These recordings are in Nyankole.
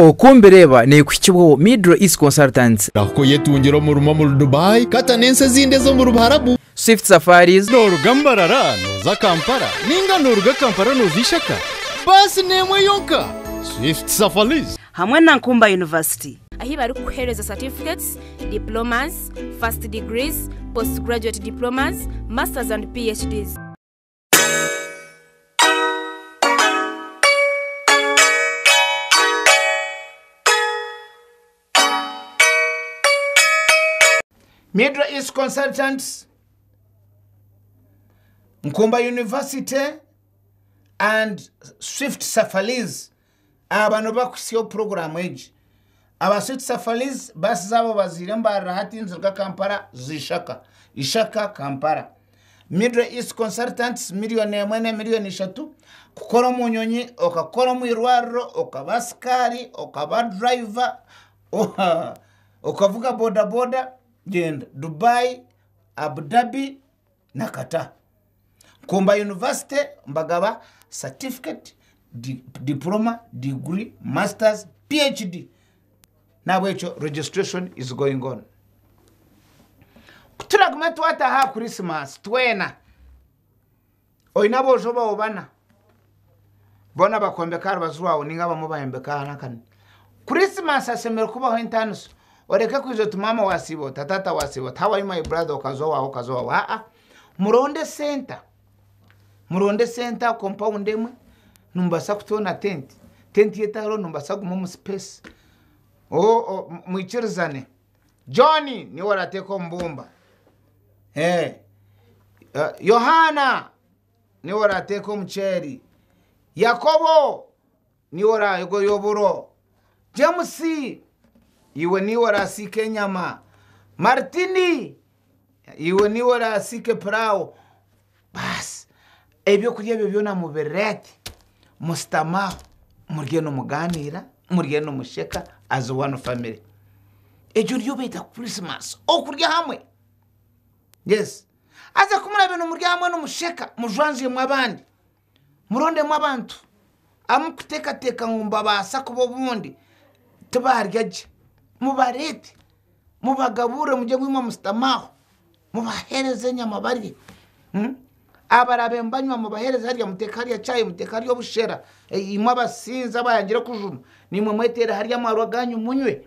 Oku mbireeba neekuhikibwaho Middle East Consultants. Rahuka oyetungire omurimo omuri Dubai, Qatar n'ensi ezindi ez'omuri Buharabu. Swift Safaris. Nooruga Mbarara nooza Kampala nainga nooruga Kampala nooza Ishaka? Baasi n'emwe yonka, Swift Safaris. Hamwe na Nkumba University. Ahi barikukuheereza certificates, diplomas, first degrees, postgraduate diplomas, masters and PhDs. Middle East Consultants, Nkumba University and Swift Safaris aba nibo barikuhitsyaho puroguraamu egi. Aba Swift Safaris baasi zaabo baziire Mbarara hati niziruga Kampala ziza Ishaka, Ishaka Kampala. Middle East Consultants miriyoni emwe n'emiriyoni ishatu kukora omu nyonyi, okakora omu irwariro, okaba sikaari, okaba durayiva, okavuga bodaboda, gyenda Dubai, Abu Dhabi na Qatar. Nkumba University nibagaba certificate, diploma, degree, masters, PhD. Nahabwekyo registration is going on. Ku turagume twataaha aha Christmas twena, oine aboojo baawe bana, boona bakwombeka aha rubaju rwawe nainga abamwe bayombeka aha n'aka. Christmas hashemereire kubaho entaaniso, oreke kwija oti maama wasiiba ota, taata wasiiba ota, how are you my brother okaza owaawe okaza owaawe aa muronde center, muronde center compound emwe nimubaasa kutoona tent, tent etariho nimubaasa kuguma omu space mwikirizane. John niiwe orateeka omubumba, Yohaana niiwe orateeka omuceeri, Yakobo niiwe oraayogoya oburo, James iwe niiwe oraasiika enyama, Martini iwe niiwe oraasiike piraawo. Baasi ebyokurya ebyo byona mubireete musitame aho murye nimugaaniira, murye nimusheka as one family. Egyo niyo beeta Christmas, okurya hamwe. Yes. Haza ku muraabe nimurya hamwe nimusheka, mujwanzyemu abandi, murondemu abantu abu murikuteekateeka ngu nibabaasa kuba obundi tibaarya gye, mubareete. Mubagaburire mugye ngu imwe musitame aho, mubaheereze enyama barye. Abaraabe nibanywa mubaheereze harya muteeke harya chai, muteeke harya obushera. Imwe abasinzi abayangire kujuma, naimwe mweteere harya amaarwa gaanyu munywe.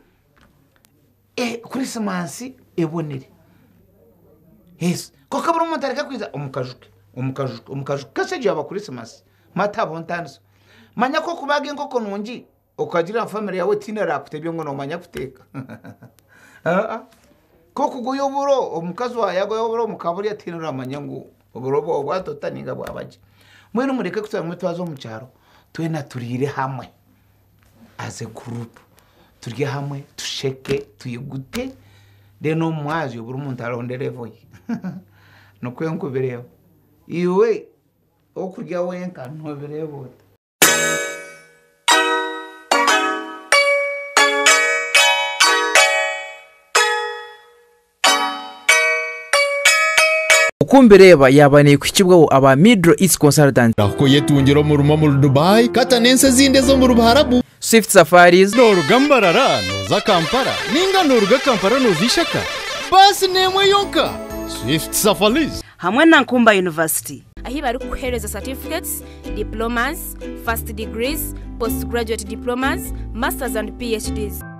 Krisimansi ebonire. Yes. Kwonka buri muntu areke kwija omu kaju ke, omu kaju ke, omu kaju ke. Kasi egyo yaaba Krisimansi? Hatabaho ntaaniso. Manya ku orikubaaga enkoko nungi, Okagira ngu famire yaawe tihaine araakutebya ngu noomanya kuteeka. Aa ku orikuguya oburo, omukazi waawe yaaguya oburo mukaburya tihaine oramanya ngu oburo bwawe bwatota nainga bwaba gye. Mbwenu mureke kuturamwe twaza omu kyaro twena turiire hamwe as a group, turye hamwe, tusheke, twigute, then omu mwazyo buri muntu aronde level ye. Nikwo nkubireeba. Iwe okurya wenka noobireeba ota? Oku mbireeba yaaba neekuhikibwaho aba Middle East Consultants. Rahuka oyetungire omurimo omuri Dubai, Qatar n'ensi ezindi ez'omuri Buharabu. Swift Safaris. Nooruga Mbarara nooza Kampala nainga nooruga Kampala nooza Ishaka? Baasi n'emwe yonka, Swift Safaris. Hamwe na Nkumba University. Ahi barikukuheereza certificates, diplomas, first degrees, postgraduate diplomas, masters and PhDs.